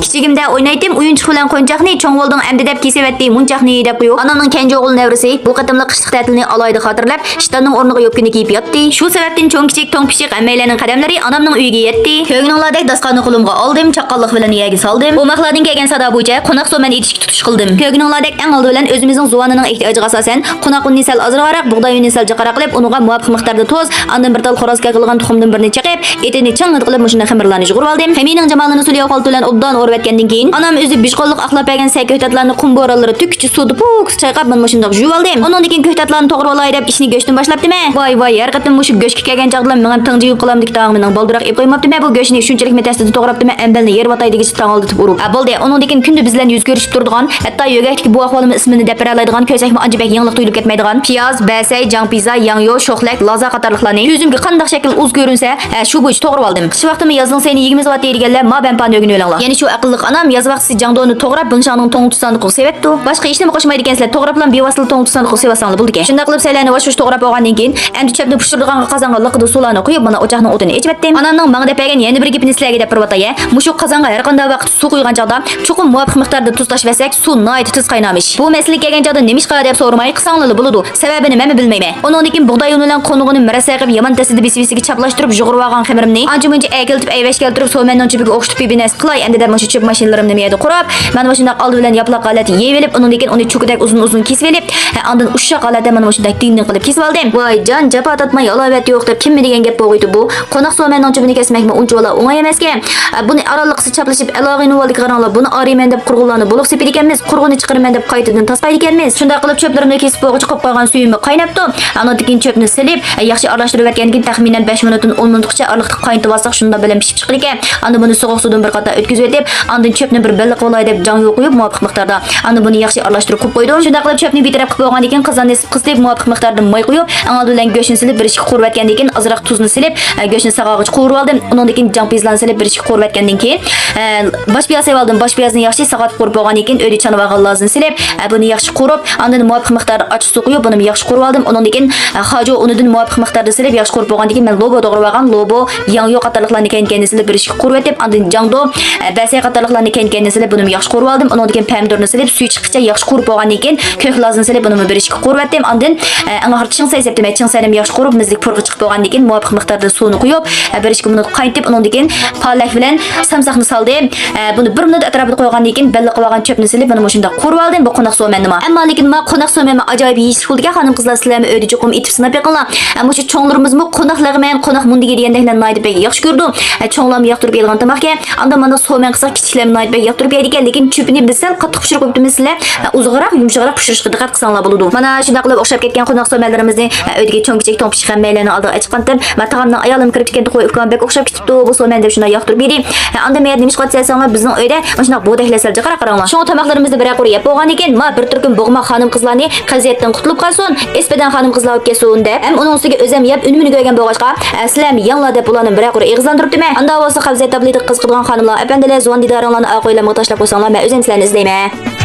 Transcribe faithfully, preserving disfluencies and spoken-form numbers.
كىچىكىمدە ئوينايتتىم ئويۇنچۇق بىلەن قونچاقنى، چوڭ بولدۇڭ ئەمدى دەپ كېسىۋەتتى مۇنچاقنى دەپ قويۇپ، ئانامنىڭ كەنجى ئوغۇل نەۋرىسى بۇ قېتىملىق قىشلىق تەتىلنى ئالاھىدە خاتىرىلەپ، شىتاننىڭ ئورنىغا يوپكىنى كىيىپ ياتتى. شۇ سەۋەبتىن چوڭ-كىچىك، توڭ-پىشىق ھەممەيلەننىڭ قەدەملىرى ئانامنىڭ ئۆيىگە يەتتى. كۆرگىنىڭلاردەك داستىخاننى قولۇمغا ئالدىم، چاققانلىق بىلەن يەرگە سالدىم. ئوماقلاردىن كەلگەن سادا بويىچە قوناق سومەن ئېتىشكە تۇتۇش قىلدىم. كۆرگىنىڭلاردەك ئەڭ ئالدى بىلەن ئۆزىمىزنىڭ زۇۋانىنىڭ ئېھتىياجىغا ئاساسەن، قوناق ئۇنىنى سەل ئازراقراق، بۇغداي ئۇنىنى سەل جىقراق قىلىپ، ئۇنىڭغا مۇۋاپىق مىقداردا تۇز، ئاندىن بىر تال خوراز كاكىلىغان تۇخۇمدىن بىرنى چېقىپ، ئېتىنى چىڭڭىدە قىلىپ، مۇشۇنداق خېمىرلارنى يۇغۇرۇۋالدىم. خېمىرنىڭ جامالىنى سولياۋ خالتا بىلەن ئوبدان ئورىۋەتكەندىن كېيىن، ئانام ئۆزى بىشقوللۇق ئاقلاپ بەرگەن سەي كۆكتاتلارنى قۇم بورانلىرى تۈگكىچە سۇدا پوكۇس چايقاپ، مانا مۇشۇنداق يۇيۇۋالدىم. ئۇنىڭدىن كېيىن كۆكتاتلارنى توغرىۋالاي دەپ ئىشنى گۆشتىن باشلاپتىمەن. ۋاي، ۋاي، ھەر قېتىم مۇشۇ گۆشكە كەلگەن چاغدىلا مېڭەم تىڭجىيىپ قالامدىكى تاڭ مېنىڭ بالدۇراق ئېلىپ قويماپتىمەن. بۇ گۆشنى شۇنچىلىكمۇ تەستە توغراپتىمەن، ئەمبەلنى يېرىۋاتاي دېگۈچە تاڭ ئالدىتىپ ئۇرۇپ. ھە، بولدى، ئۇنىڭدىن كېيىن كۈندە بىز بىلەن يۈز كۆرۈشۈپ تۇرىدىغان، ھەتتا يۆگەكتىكى بوۋاق بالىمۇ ئىسمىنى دەپ بېرەلەيدىغان كۆسەكمۇ ئانچە بەك يېڭىلىق تۇيۇلۇپ كەتمەيدىغان پىياز، بەسەي، جاڭپىزا، ياڭيو، شوخلەك، لازا قاتارلىقلارنى، تۈزۈمگە قانداق شەكىل ئۇز كۆرۈنسە، ھە، شۇ بويىچە توغرىۋالدىم. قىش ۋاقتىمۇ يازنىڭ سەينى يېگىمىزىۋاتتى دېگەنلەر ما بەنپانى ئۆگىنىۋېلىڭلار. يەنە شۇ ئەقىللىق ئانام ياز ۋاقتىسى جاڭدونى توغراپ، بىڭشاڭنىڭ توڭ تۇز ساندۇقىغا سېلىۋەتتى. باشقا ھېچنېمە قوشمايدىكەنسىلەر، توغراپلا بىۋاسىتە توڭ تۇز ساندۇقىغا سېلىۋاتساڭلار بولىدىكەن. شۇنداق قىلىپ سەيلەرنى ۋاش-ۋۇش توغراپ بولغاندىن كېيىن، ئەمدى چۆپنى پۇشۇرىدىغان قازانغا لىقىدە سۇلارنى قۇيۇپ، مانا ئوچاقنىڭ ئوتىنى ئېچىۋەتتىم. ئانامنىڭ ماڭا دەپ بەرگەن يەنە بىر گېپىنى سىلەرگە دەپ بېرىۋاتاي. مۇشۇ قازانغا ھەر قانداق ۋاقىت سۇ قۇيغان چاغدا چوقۇم مۇۋاپىق مىقداردا تۇز تاشلىۋەتسەك، سۇ ناھايىتى تېز قاينامىش. بۇ مەسىلىگە كەلگەن چاغدا نېمىشقا دەپ سورىماي قىلساڭلارلا بولىدۇ. سەۋەبىنى مەنمۇ بىلمەيمەن. ئۇنىڭدىن كېيىن بۇغداي ئۇنى بىلەن قونۇرغىنى مىرەسەي قىلىپ يامان دەستە دېبىسى-دېبىسىگە چاپلاشتۇرۇپ يۇغۇرۇۋالغان خېمىرىمنى ئانچە-مۇنچە ئەكېلىتىپ ئەيۋەش كەلتۈرۈپ سومەننىڭ چۆپىگە ئوخشىتىپ بىر نەرسە قىلاي ئەمدى دەپ مۇشۇ چۆپ ماشىنىلىرىمنى مەيەردە قۇراپ، مانا مۇشۇنداق ئالدى بىلەن ياپىلاق ھالەتتە يېيىۋېلىپ، ئۇنىڭدىن كېيىن ئۇنى چوكىدەك ئۇزۇن-ئۇزۇن كېسىۋېلىپ، ھە، ئاندىن ئۇششاق ھالەتتە مانا مۇشۇنداق دىڭ-دىڭ قىلىپ كېسىۋالدىم. ۋاي جان، جاپا تارتماي ھالاۋەت يوق دەپ كىممۇ دېگەن گەپ بولغىيتتى بۇ. قوناق سومەننىڭ چۆپىنى كەسمەكمۇ ئۇنچىۋالا ئوڭاي ئەمەسكەن. ئە، بۇنى ئارانلىقسىز چاپلىشىپ، ئەلاغىنى ۋالدىكى قاراڭلار، بۇنى ئارىيمەن دەپ قۇرغۇنلارنى بولۇق سېپىدىكەنمىز، قۇرغۇنى چىقىرىمەن دەپ قايتىدىن تاسقايدىكەنمىز. شۇنداق قىلىپ چۆپلىرىمنى كېسىپ بولغۇچە قوپۇپ قالغان سۈيىممۇ قايناپتۇ. ئانىڭدىن كېيىن چۆپنى سېلىپ، ئە، ياخشى ئارىلاشتۇرۇۋەتكەندىن كېيىن تەخمىنەن بەش مىنۇتتىن ئون مىنۇتقىچە ئارىلىقتا قاينىتىۋالساق شۇنداق بىلەن پىشىپ چىقىدىكەن. ئاندىن بۇنى سوغۇق سۇدىن بىر قاتار ئۆتكۈزۈۋېتىپ، ئاندىن چۆپنى بىر بەللىقىۋالاي دەپ جاڭ يۇقۇيۇپ مۇۋاپىق مىقداردا. ئاندىن بۇنى ياخشى ئارىلاشتۇرۇپ قويۇپ قويدۇم. شۇنداق قىلىپ چۆپنى بىتەرەپ قىلىپ بولغاندىن كېيىن قازاننى قىزىتىپ، مۇۋاپىق مىقداردا ماي قۇيۇپ، ئەڭ ئالدى بىلەن گۆشنى سېلىپ، بىر ئىككى قۇرۇۋەتكەندىن كېيىن، ئازراق تۇزنى سېلىپ، ئە، گۆشنى ساغارغىچە قورۇۋالدىم. ئۇنىڭدىن كېيىن جاڭ پىيازلارنى سېلىپ، بىر ئىككى قورۇۋەتكەندىن كېيىن، ئە، باش پىياز سېلىۋالدىم. باش پىيازنى ياخشى ساغارتىپ قورۇپ بولغاندىن كېيىن، ئۆيدە چانىۋالغان لازنى سېلىپ، ئە، بۇنى ياخشى قورۇپ، ئاندىن مۇۋاپىق مىقداردا ئاچچىق سۇ قۇيۇپ، بۇنىمۇ ياخشى قورۇۋالدىم. ئۇنىڭدىن كېيىن، ئە، خاجۇ ئۇنىدىن مۇۋاپىق مىقداردا سېلىپ، ياخشى قورۇپ بولغاندىن كېيىن، مەن لوبو توغرىۋالغان لوبو، ياڭيۇ قاتارلىقلارنى كەينى-كەينىدىن سېلىپ، بىر ئىككى قورۇۋېتىپ، ئاندىن جاڭدو، ئە، بەسەي قاتارلىقلارنى كەينى-كەينىدىن سېلىپ، بۇنىمۇ ياخشى قورۇۋالدىم. ئۇنىڭدىن كېيىن پەمىدۇرنى سېلىپ، سۈيى چىققىچە ياخشى قورۇپ بولغاندىن كېيىن، كۆك لازنى سېلىپ، بۇنىمۇ بىر ئىككى قورۇۋەتتىم. ئاندىن، ئە، ئەڭ ئاخىرىدا چىڭسەي سېپتىم. چىڭسەينىمۇ ياخشى قورۇپ، مىزلىك پۇرىقى چىقىپ بولغاندىن كېيىن، مۇۋاپىق مىقداردا سۇنى قۇيۇپ، ئە، بىر ئىككى مىنۇت قاينىتىپ، ئۇنىڭدىن كېيىن پالەك بىلەن سامساقنى سالدىم. ئە، بۇنى بىر مىنۇت ئەتراپىدا قويغاندىن كېيىن، بەللىقىۋالغان چۆپنى سېلىپ، مانا مۇشۇنداق قورۇۋالدىم. بۇ قوناق سومەننىما. ئەمما لېكىن ما قوناق سومەنمۇ ئاجايىپ يېيىشلىك بولىدىكەن، خانىم-قىزلار، سىلەرمۇ ئۆيدە چوقۇم ئېتىپ سىناپ بېقىڭلار. ئە، مۇشۇ چوڭلىرىمىزمۇ قوناق لەغمەن، قوناق مۇندىگى دېگەندەكلەرنى ناھايىتى بەك ياخشى كۆرىدۇ. ئە، چوڭلارمۇ ياقتۇرۇپ يەيدىغان تاماقكەن. ئاندىن مانا سومەن قىلساق، كىچىكلەرمۇ ناھايىتى بەك ياقتۇرۇپ يەيدىكەن، لېكىن چۆپىنى بىز سەل قاتتىق پىشۇرۇپ قويۇپتىمىز سىلەر. ئە، ئۇزۇنراق، يۇمشاقراق پىشۇرۇشقا دىققەت قىلساڭلار بولىدۇ. مانا شۇنداق قىلىپ ئوخشاپ كەتكەن قوناق سومەنلىرىمىزنى، ئە، ئۆيدىكى چوڭ-كىچىك، توڭ-پىشىق ھەممەيلەننىڭ ئالدىغا ئەچىققانتىم. مانا تاغامنىڭ ئايالىمۇ كىرىپتىكەن، خوي ئۇكام بەك ئوخشاپ كېتىپتۇ بۇ سومەن دەپ شۇنداق ياقتۇرۇپ يېدى. ئە، ئاندىن مەيەردە نېمە ئىش قىلىۋاتىسىلەر دېسەڭلار، بىزنىڭ ئۆيدە مۇشۇنداق بودەكلەر سەل جىقراق قاراڭلار. شۇڭا تاماقلىرىمىزنى بىرەر قۇر يەپ بولغاندىن كېيىن، ما بىر تۈركۈم بوغما خانىم-قىزلارنى قەۋزىيەتتىن قۇتۇلۇپ قالسۇن، ئىسپىدان خانىم-قىزلار بولۇپ كەتسۇن دەپ، ھەم ئۇنىڭ ئۈستىگە ئۆزەم يەپ ئۈنۈمىنى كۆرگەن بولغاچقا، ئە، سىلەرمۇ يەڭلار دەپ ئۇلارنى بىرەر قۇر ئېغىزلاندۇرۇپتىمەن. ئاندا بولسا قەۋزىيەت تابلېتىغا قىزىقىدىغان خانىملار، ئەپەندىلەر، زۇۋان دىدارىڭلارنى ئاقۇيلارمىغا تاشلاپ قويساڭلار، مەن ئۆزۈم سىلەرنى ئىزدەيمەن.